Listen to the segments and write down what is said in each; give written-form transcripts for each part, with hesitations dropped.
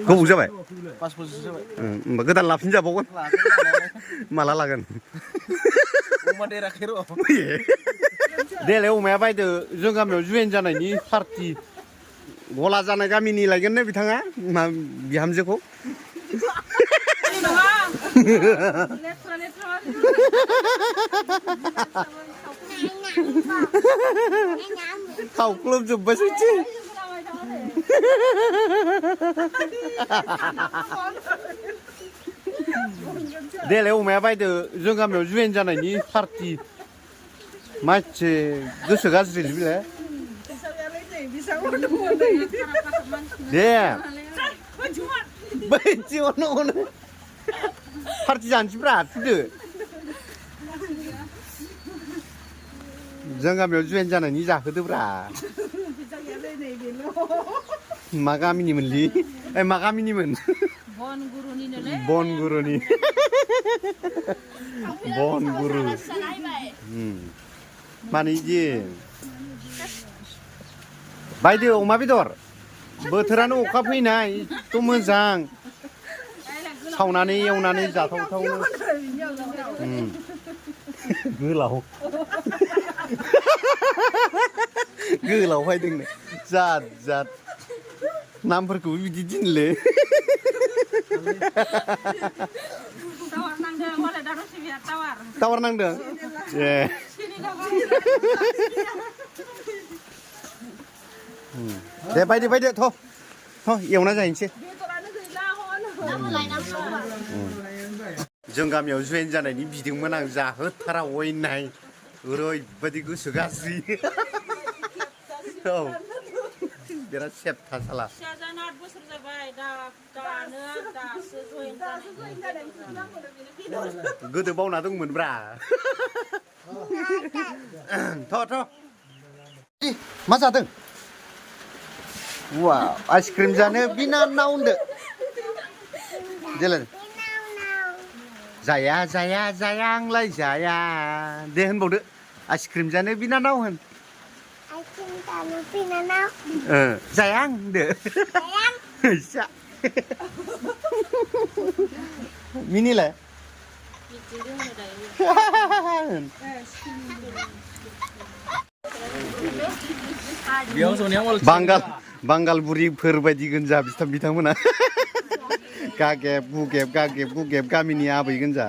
गोबाव जाबाय 5 बोसोरसो जाबाय होमबा गोदान लाफिनजाबावगोन माला लागोन अमा देराखै र' देलाय अमाया बायदो जों गामियाव जुवेन जानायनि पार्टि गला जानाय गामिनि लायगोननो बिथाङा बिहामजोखौ खावख्लोबजोब्बायसैथि देलाय अमाया बायदो जों गामियाव जुवेन जानायनि पार्टि मानसि गोसो गाज्रि बिलाय दे बैथियावनो पार्टि जानोसैब्रा फैदो जों गामियाव जुवेन जानायनि जाहोदोब्रा मा गामिनिमोनलै मा गामिनिमोन बनगुरुनि बनगुरु माने इदि बायदो अमा बेदर बोथोरानो अखा फैनाय थ' मोजां सावनानै एवनानै जाथावथावनो गोलाव गोलाव फायदोंनो जाद जाद नामफोरखौबो बिदि दिनलै टावार नांदों ए दे बायदो थ' एवना जाहैनोसै जों गामियाव जुवेन जानायनि बिदोंमोन आं जाहोथारा अयनाय ओरैबायदि गोसो गाज्रि औ बिराद सेबथा साला गोदो बावना दंमोनब्रा थ' मा जादों वाव आइसक्रिम जानो बिनानाव होनदो देलाय जाया आंलाय जाया दे होनबावदो आइसक्रिम जानो बिनानाव होन आइसक्रिम जानो बिनानाव जाया आं होनदो जा मिनिलाय बांगाल बुरिफोर बायदि गोनजा बिथांमोना गागेब गुगेब गामिनि आबै गोनजा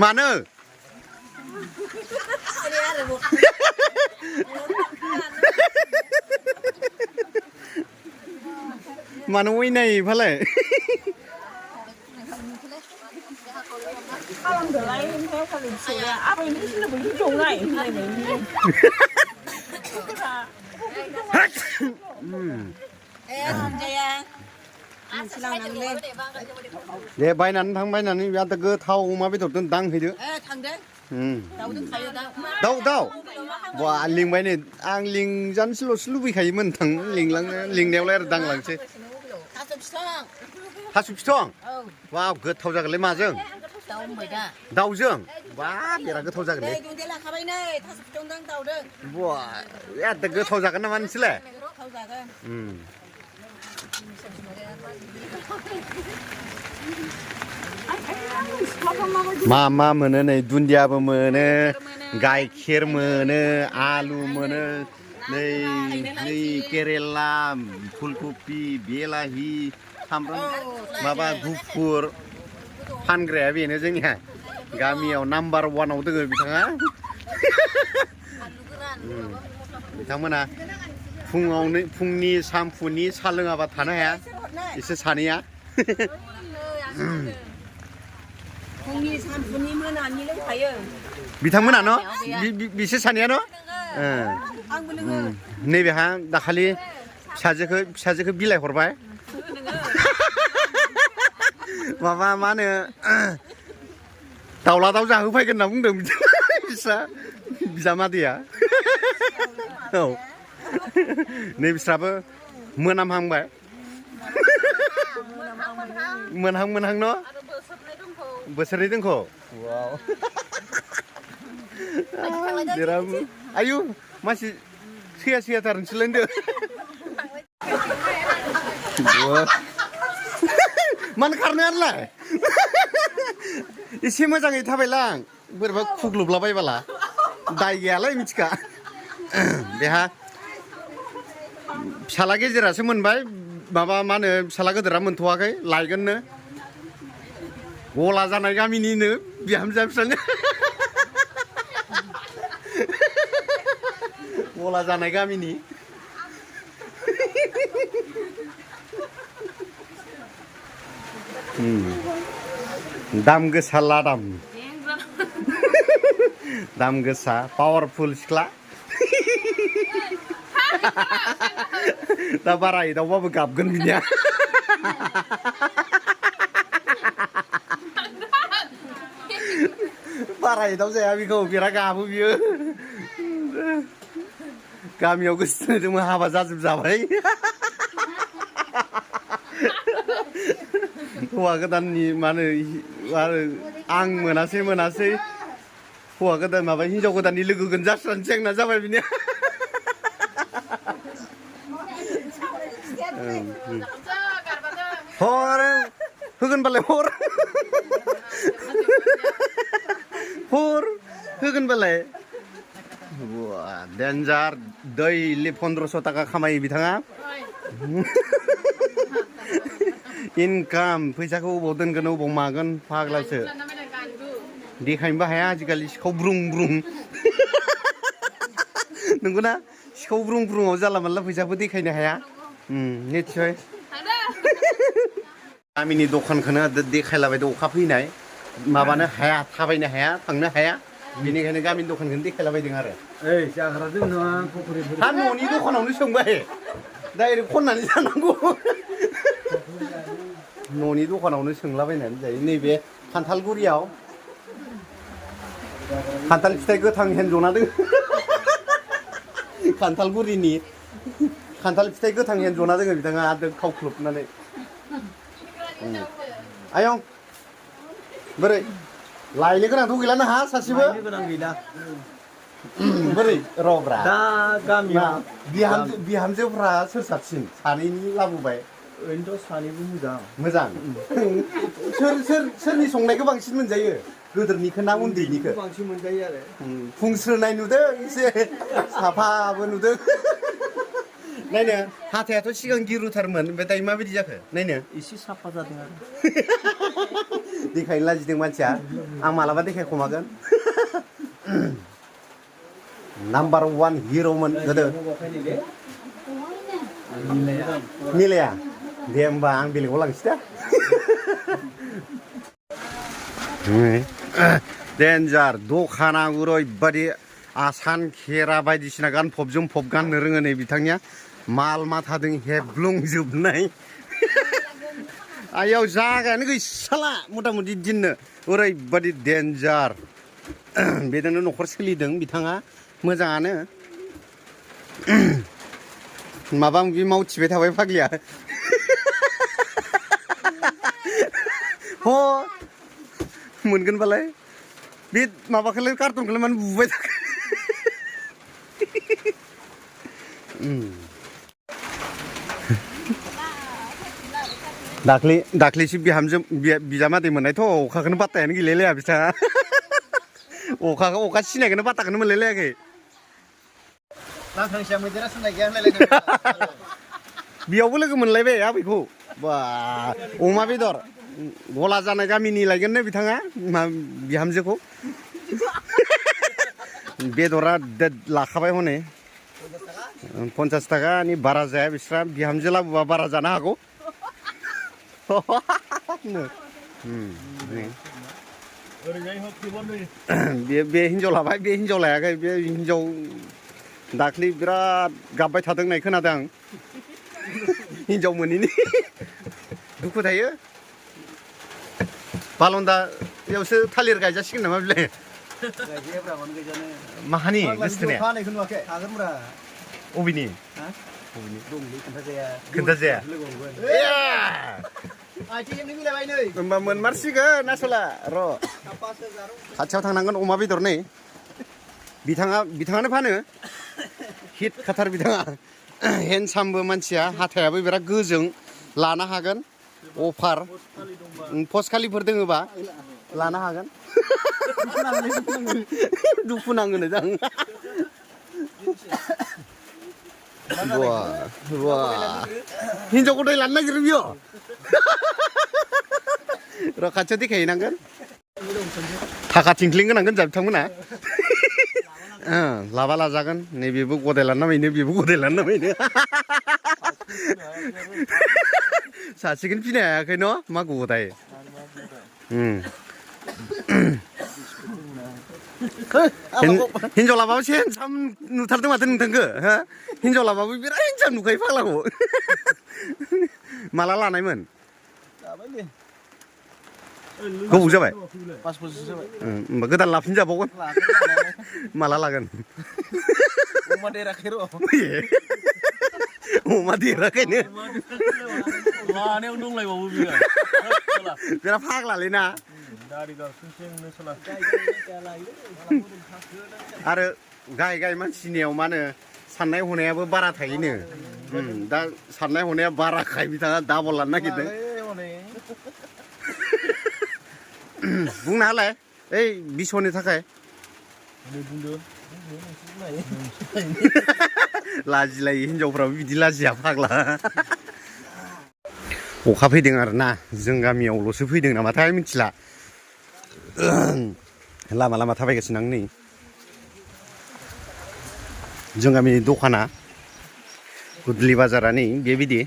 मानो मानो अयनाय फालाय दे बायनानै आदा गोथाव अमा बेदर दांहैदो दाउ बा लिंबाय नै आं लिंजानोसोल'सो लुबैखायोमोन लिंनायावलाय आरो दांलांसै थास' फिथं वाव गोथाव जागोनलै माजों दाउजों बा बिराद गोथाव जागोनलै बा एद गोथाव जागोन नामा नोंसोरलाय मा मोनो नै दुन्दियाबो मोनो गाइखेर मोनो आलु मोनो नै केरेला फुलकबि बिलाहि सामब्राम माबा गुफुर फानग्राया बेनो जोंनिया गामियाव नाम्बार 1 आव दोङो बिथाङा बिथांमोना फुंनि सानफुनि सा लोङाबा थानो हाया एसे सानैया फुंनि सानफुनि मोनानि लोंखायो बिथांमोना न' बिसोर सानैया न' आंबो लोङो नैबेहा दाखालि फिसाजोखौ बिलाइ हरबाय माबा मा होनो दाउला दाउ जाहोफैगोन होनना बुंदों बिस्रा बिजामादैया औ नै बिस्राबो मोनामहांबाय मोनहां न' बोसोरनै दोंखौ वाव जेराव आयु मानसि सैया नोंसोरलाय मानो खारनो आनलाय एसे मोजाङै थाबायलां बोरैबा खुग्लुबलाबायबाला दाय गैयालाय मिथिखा बेहा फिसाला गेजेरासो मोनबाय माबा मा होनो फिसाला गोदोरा मोनथ'वाखै लायगोननो गला जानाय गामिनिनो बिहामजो फिसानो गला जानाय गामिनि दाम गोसा लादाम दाम गोसा पावारफुल सिख्ला दा बारा एदावबाबो गाबगोन बिनिया बारा एदाव जाया बेखौ बिराद गाबो बियो गामियाव गोसोथोदोंमोन हाबा जाजोबजाबाय हौवा गोदाननि मानो आं मोनासै हौवा गोदान माबा हिनजाव गोदाननि लोगोगोन जास्रानोसै आंना जाबाय बिनिया हर होगोनबालाय हर होगोनबालाय डेन्जार दैलि 1500 थाखा खामायो बिथाङा इनकाम फैसाखौ अबाव दोनगोन अबाव मागोन फाग्लासो देखायनोबो हाया आजिखालि सिखाव ब्रुं नंगौना सिखाव ब्रुंआव जाला माला फैसाबो देखायनो हाया निस्सय गामिनि दखानखौनो देखायलाबायदो अखा फैनाय माबानो हाया थाबायनो हाया थांनो हाया बेनिखायनो गामिनि दखानखौनो देखायलाबायदों आरो जाग्रा दं नङा हा न'नि दखानावनो सोंबाय डाइरेक्ट खननानै जानांगौ न'नि दखानावनो सोंलाबायनानै जायो नैबे खान्थालगुरियाव खान्थाल फिथाइ गोथां हेनजना दं खान्थालगुरिनि खान्थाल फिथाइ गोथां हेनजना दङ बिथाङा आदो खावख्लुबनानै आयं बोरै लायनो गोनांथ' गैला ना हा सासेबो गोनां गैला बोरै रब्रा दा गामियाव बिहामजोफ्रा सोर साबसिन सानैनि लाबोबाय ओरैनोथ' सानैबो मोजां सोरनि संनायखौ बांसिन मोनजायो गोदोरनिखौ ना उन्दैनिखौ बांसिन मोनजायो आरो फुंस्रोनाय नुदों एसे साफाबो नुदों नायनो हाथायाथ' सिगां गिरुथारमोन ओमफ्राय दायो माबायदि जाखो नायनो एसे साफा जादों आरो देखायनो लाजिदों मानसिया आं मालाबा देखायखोमागोन नाम्बार 1 हिर'मोन गोदो मिलाया दे होमबा आं बेलेगाव लांसै दा डेन्जार दखाना ओरैबायदि आसान खेरा बायदिसिना गानफब जोमफब गाननो रोङो नै बिथांनिया माल माथादों हेबलुंजोबनाय आयाव जागायानो गैसाला मथा मथि दिननो ओरैबायदि डेन्जार बेजोंनो न'खर सोलिदों बिथाङा मोजाङानो माबा माबि मावथिबाय थाबाय फाग्लिया ह मोनगोनबालाय बे माबाखौलाय कार्टुनखौलाय मानो बुबाय थाखो दाख्लैसो बिजामादै मोननायथ' अखाखौनो बात्तायानो गैलायलाया बिथाङा अखा सिनायखौनो बात्ताखौनो मोनलायलायाखै नांखांसिया मैदेरा सिनाय गैया होनलायलायदों बेयावबो लोगो मोनलायबाय आबैखौ बा अमा बेदर गला जानाय गामिनि लायगोननो बिथाङा बिहामजोखौ बेदरा लाखाबाय हनै 50 थाखानि बारा जाया बिस्रा बिहामजो लाबोबा बारा जानो हागौ बे हिनजाव लाबाय बे हिनजाव लायाखै बे हिनजाव दाख्लै बिराद गाबबाय थादों होननाय खोनादों आं हिनजाव मोनैनि दुखु थायो बालन्दायावसो थालिर गायजासिगोन नामा बिलाय माहानि गोसोथोनाया अबेनि खोन्थाजाया आथिंजोंनो मिलायबाय नै होमबा मोनमारसिगोन आसला र' खाथियाव थांनांगोन अमा बेदर नै बिथाङानो फानो हिट खाथार बिथाङा हेन्डसामबो मानसिया हाथायाबो बिराद गोजों लानो हागोन अफार पस्टखालिफोर दोङोबा लानो हागोन दुखु नाङोनो जां हिनजाव गथाय लानो नागिरो बियो र' खाथियाव देखायहैनांगोन थाखा थिंख्लिं गोनांगोन जा बिथांमोना लाबा लाजागोन नैबेबो गदाय लानो नामायनो बेबो गदाय लानो नामायनो सासेखौनो फिनो हायाखै न' मा गदाय हिनजाव लाबाबो हेन्डसाम नुथारदों माथो नोंथांखो हो हिनजाव लाबाबो बिराद हेन्डसाम नुखायो फाग्लाखौ माला लानायमोन गोबाव जाबाय 5 बोसोर जाबाय होमबा गोदान लाफिनजाबावगोन माला लागोन अमा देराखै र' अमा देराखैनो लानायाव दंलायबावो बियो बिराद फाग्लालै ना आरो गाय मानसिनियाव मा होनो साननाय हनायाबो बारा थायोनो दा साननाय हनाया बाराखाय बिथाङा डाबल लानो नागिरदों बुंनो हालाय ओइ बिस'नि थाखाय लाजिलायो हिनजावफ्राबो बिदि लाजिया फाग्ला अखा फैदों आरो ना जों गामियावल'सो फैदों नामाथाय मिथिला लामा थाबायगासिनो आं नै जों गामिनि दखाना गुदलि बाजारा नै बेबायदि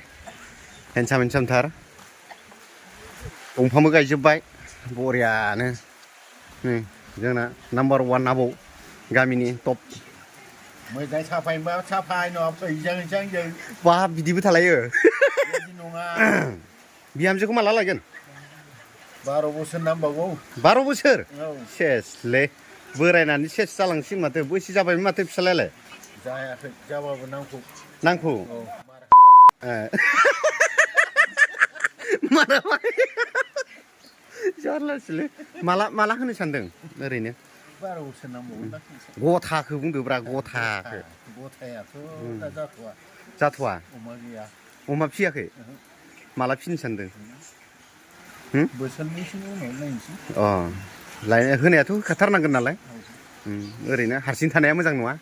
हेन्डसामथार दंफांबो गायजोब्बाय बरियानो नै जोंना नाम्बार 1 आबौ गामिनि टप मोजां साफायनोबा साफाय नङा फैजां जों बा बिदिबो थालायो नङा बिहामजोखौ माला लायगोन 12 बोसोर नांबावगौ 12 बोसोर औ सेसलै बोरायनानै सेस जालांसिगोन माथो बैसो जाबायमोन माथो फिसालायालाय जायाखै जाबाबो नांगौ औ जारलासोलै माला होनो सानदों ओरैनो 12 बोसोर नांबावगोन गथाखौ बुंदोब्रा गथाखौ गथायाथ' दा जाथ'वा अमा गैया अमा फियाखै माला फिनो सानदों बोसोरनैसो उनाव नायनोसै होनायाथ' होखाथारनांगोन नालाय ओरैनो हारसिं थानाया मोजां नङा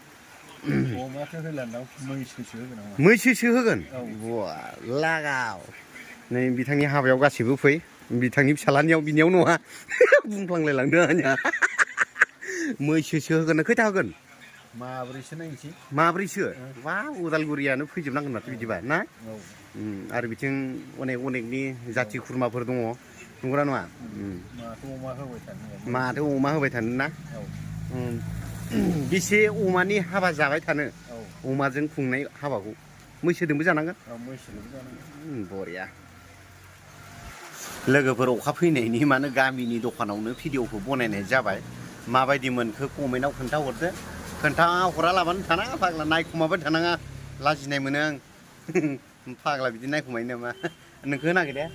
अमाथ' होलांदां मैसोसो होगोन आं मैसोसो होगोन बा लागाव नै बिथांनि हाबायाव गासैबो फै बिथांनि फिसालानियाव बिनियाव नङा बुंफ्लांलायलांदों आंनिया मैसोसो होगोन खैथा होगोन माब्रैसो नायनोसै माब्रैसो वा उदालगुरियानो फैजोबनांगोन माथो बिदिबा ना आरो बिथिं अनेकनि जाथि खुरमाफोर दङ नंगौना नङा माथो अमा होबाय थानो ना बेसे अमानि हाबा जाबाय थानो अमाजों खुंनाय हाबाखौ मैसोजोंबो जानांगोन बरिया लोगोफोर अखा फैनायनि मानो गामिनि दखानावनो भिडिअखौ बनायनाय जाबाय माबायदि मोनखो कमेन्टआव खोन्थाहरदो खोन्थाहरालाबानो थानाङा फाग्ला नायखुमाबाय थानाङा लाजिनाय मोनो आं फाग्ला बिदि नायखुमायो नामा नोंखौ होनाखै दे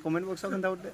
कमेन्ट बक्सआव खोन्थाहरदो